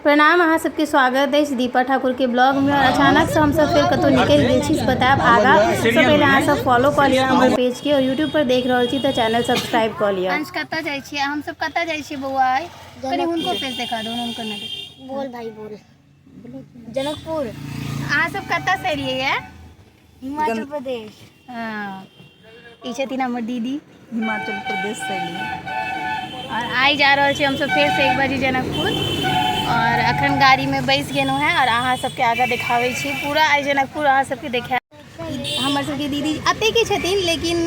प्रणाम, अहाँ सबके स्वागत अछि दीपा ठाकुर के ब्लॉग में। और अचानक से हमसब फेर कतौ निकलि गेल छी, बतायब आगा। सबसे पहिले अहाँ सब फॉलो कऽ लिअ हमर पेज के और यूट्यूब पर देख रहल छी तऽ चैनल सब्सक्राइब कऽ लिअ। अंश कतऽ जाइ छियै? हमसब कतऽ जाइ छियै बौआ आइ? कनि हुनको पेज देखा दू, हुनको नहि। बोल भाई बोल। जनकपुर। अहाँ सब कतऽ से एलियै ये? हिमाचल प्रदेश। हाँ, ई छथिन हमर दीदी। हिमाचल प्रदेश से एलियै। और आइ जा रहल छी हमसब फेर से एक बारी जनकपुर। और अखन गाड़ी में बैस गेलहुँ हेँ और अहाँ सबके आगाँ देखाबै छी पूरा आइ जनकपुर अहाँ सबके देखा। हमर सबके दीदी एतेके छथिन, लेकिन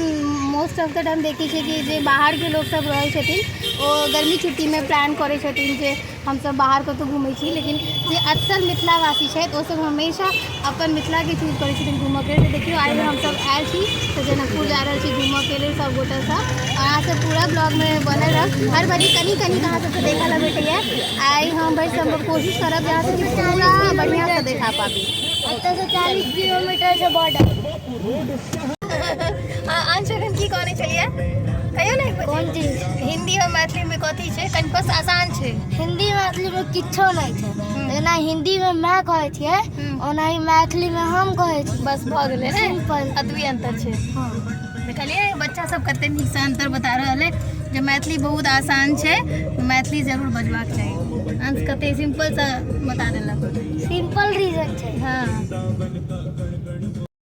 मोस्ट ऑफ the time देखै छियै कि जे बाहरके लोकसब रहै छथिन ओ गर्मी छुट्टीमे प्लान करै छथिन जे हमसब बाहर कतहु घुमै छी, लेकिन जे अक्सर मिथिलावासी छथि ओसब हमेशा अपन मिथिलाके चूज करै छथिन घूमऽके लेल। देखियौ आइ हमसब आयल छी तऽ जनकपुर जा रहल छी घूमऽके लेल सब गोटेसँ। आओर अहाँसब पूरा ब्लॉगमे बनल रहब। हर बारी कनि कनि अहाँ सबके देखऽ लए भेटैए। आइ हम भरि सम्भव कोशिश करब जे अहाँ सबके पूरा बढ़िआँसँ देखा पाबी। एतऽसँ 40 किलोमीटर छै बॉर्डर। अंश एखन की कहने छलियै कहियौ ने? कोन चीज? हिंदी और मैथिली में कथी छै? कनि बस आसान छै। हिंदी मैथिली में किछो नहि छै। जेना हिंदी में मैं कहै छियै ओनाही मैथिली में हम कहै छियै। बस भऽ गेलै ने। सिंपल। अतबी अंतर छै। हँ। देखलियै बच्चा सब कते नीकसँ अंतर बता रहल है जे मैथिली बहुत आसान छै, मैथिली जरूर बजबाक चाही। अंश कते सिंपल सँ बता देलक। सिंपल रीजन छै। हँ।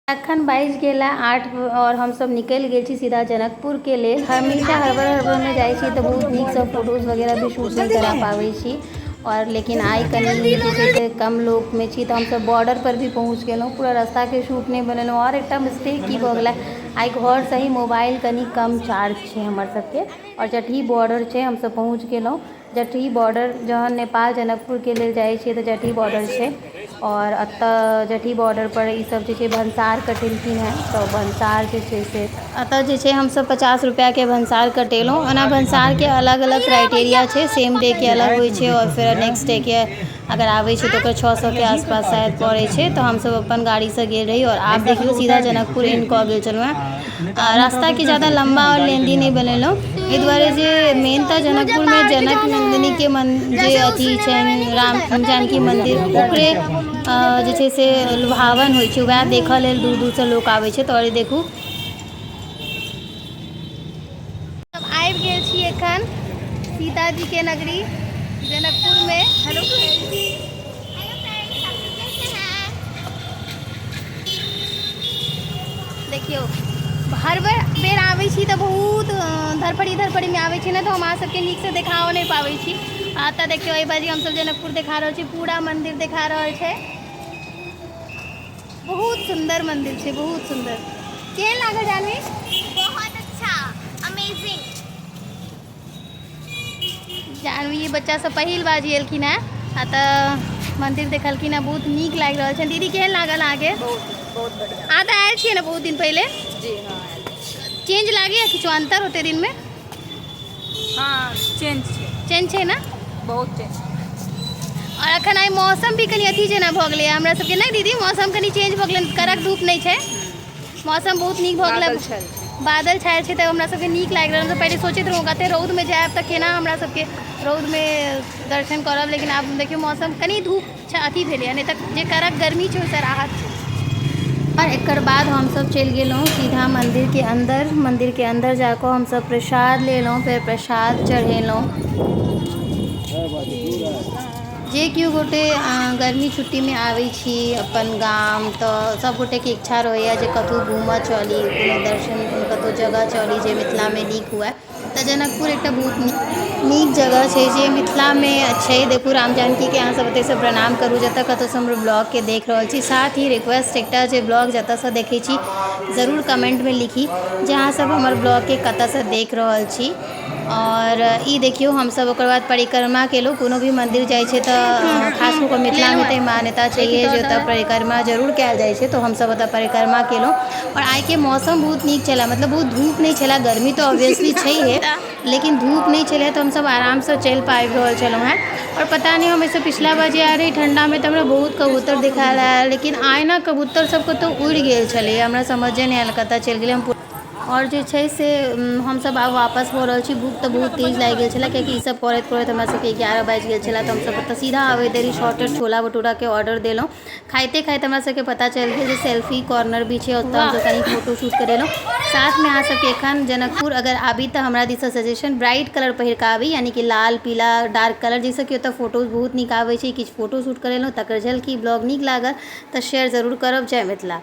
अखन बाजि गेल है 8 और हमसब निकलि गेल छी सीधा जनकपुर के लेल। हमेशा हड़बड़ हड़बड़ में जाइ छी तऽ बहुत नीकसँ फोटोज वगैरह भी शूट नहि करा पाबै छी। और लेकिन आइ कनि जे छै से कम लोकमे छी तऽ हमसब बॉर्डर पर भी पहुँच गेलहुँ, पूरा रास्ताके शूट नहि बनेलहुँ। और एकटा मिस्टेक की भऽ गेलै, आइ घरसँ ही मोबाइल कनि कम चार्ज छै हमर सबके। और जटही बॉर्डर छै, हमसब पहुँच गेलहुँ जटही बॉर्डर। जहन नेपाल जनकपुरके लेल जाइ छियै तऽ जटही बॉर्डर छै। आओर एतऽ जटही बॉर्डरपर ईसब जे छै भनसार कटेलखिन हेँ, तऽ भनसार जे छै से एतऽ जे छै हमसब 50 रुपैआके भनसार कटेलहुँ। ओना भनसारके अलग अलग क्राइटेरिया छै, सेम डेके अलग होइ छै आओर फेर नेक्स्ट डेके अगर आबै छै तऽ ओकर 600के आसपास शायद पड़ै छै। तऽ हमसब अपन गाड़ीसँ गेल रही आओर आब देखियौ सीधा जनकपुर इन कऽ गेल छलहुँ हेँ। आ रास्ताके ज्यादा लम्बा आओर लेंदी नहि बनेलहुँ, एहि दुआरे जे मेन तऽ जनकपुरमे जनक नन्दिनीके मन जे अथी छनि राम जानकी मन्दिर, ओकरे जे छै से लुभावन होइ छै, वएह देखऽ लेल दूर दूरसँ लोक आबै छै। तऽ आओर देखू आबि गेल छी एखन सीताजीके नगरी जनकपुरमे। हेलो, देखियौ हर बेर बेर आबै छी तऽ बहुत धरफड़ी धरफड़ीमे आबै छी ने, तऽ हम अहाँ सबके नीकसँ देखाओ नहि पाबै छी। आ तऽ देखियौ एहि बाजी हमसब जनकपुर देखा रहल छी, पूरा मन्दिर देखा रहल छै। बहुत सुन्दर मन्दिर छै, बहुत सुन्दर। केहन लागल जानवी? बहुत अच्छा, अमेजिंग। जानवी बच्चा सब पहिल बार एलखिन हेँ आ तऽ मन्दिर देखलखिन हेँ, बहुत नीक लागि रहल छनि। दीदी केहन लागल अहाँके? बहुत बहुत बढ़िया। अहाँ तऽ आयल छियै ने बहुत दिन पहिले? जी हाँ, आयल। चेंज लागैए किछो अन्तर ओते दिनमे? हाँ, चेंज छै। चेंज छै ने? बहुत चेंज। और अखन आइ मौसम भी कनि अथी जेना भऽ गेलै हमरा सबके नहि दीदी? मौसम कनि चेंज भऽ गेलै, कड़क धूप नहि छै, मौसम बहुत नीक भऽ गेलै। बादल छायल छै। बादल छायल छै तऽ हमरा सबके नीक लागि रहल। हमसब पहिले सोचैत रहौं कते रौदमे जायब तऽ केना हमरा सबके रौदमे दर्शन करब, लेकिन आब देखियौ मौसम कनि धूप अथी भेलैए, नहि तऽ जे कड़क गर्मी छै ओहिसँ राहत छै। और एकर बाद हमसब चलि गेलहुँ सीधा मन्दिरके अन्दर। मन्दिरके अन्दर जाकऽ हमसब प्रसाद लेलहुँ, फेर प्रसाद चढ़ेलहुँ। जे केओ गोटे गर्मी छुट्टीमे आबै छी अपन गाम तऽ सब गोटेके इच्छा रहैए जे कतहु घूमऽ चली, कोनो दर्शन कतहु जगह चली जे मिथिलामे नीक हुए। तऽ जनकपुर एकटा बहुत नीक जगह छै जे मिथिलामे छै। देखू राम जानकीके अहाँ सब एतऽसँ प्रणाम करू जतऽ कतहुसँ हमर ब्लॉगके देख रहल छी। साथ ही रिक्वेस्ट एकटा जे ब्लॉग जतऽसँ देखै छी जरूर कमेन्टमे लिखी जे अहाँ सब हमर ब्लॉगके कतऽसँ देख रहल छी। आओर ई देखियौ हमसब ओकर बाद परिक्रमा केलहुँ। कोनो भी मन्दिर जाइ छै तऽ खास कऽ कऽ मिथिलामे तऽ मान्यता छैहे जे ओतऽ परिक्रमा जरूर कयल जाइ छै, तऽ हमसब ओतऽ परिक्रमा केलहुँ। आओर आइके मौसम बहुत नीक छलै, मतलब बहुत धूप नहि छलै। गर्मी तऽ ऑब्वियसली छैहे, लेकिन धूप नहि छलै तऽ हमसब आरामसँ चलि पाबि रहल छलहुँ हेँ। आओर पता नहि, हम एहिसँ पिछला बार जे आयल रही ठण्डामे तऽ हमरा बहुत कबूतर देखायल आयल, लेकिन आइ ने कबूतर सब कतहु उड़ि गेल छलै, हमरा समझे नहि आयल कतऽ चलि गेलै। हम आओर जे छै से हमसब आब वापस भऽ रहल छी। भूख तऽ बहुत तेज लागि गेल छलै, कियाकि ईसब करैत करैत हमरा सबके 11 बाजि गेल छलै। तऽ हमसब ओतऽ सीधा आबैत देरी शॉर्टेड छोला भटूराके ऑर्डर देलहुँ। खाइते खाइते हमरा सबके पता चलि गेल जे सेल्फी कॉर्नर भी छै ओतऽ, हमसब कनि फोटो शूट करेलहुँ। साथमे अहाँ सबके एखन जनकपुर अगर आबी तऽ हमरा दिससँ सजेशन, ब्राइट कलर पहिर कऽ आबी, यानी कि लाल, पीला, डार्क कलर, जाहिसँ कि ओतऽ फोटोज बहुत नीक आबै छै। किछु फोटो शूट करेलहुँ, तकर झलकी। ब्लॉग नीक लागल तऽ शेयर जरूर करब। जय मिथिला।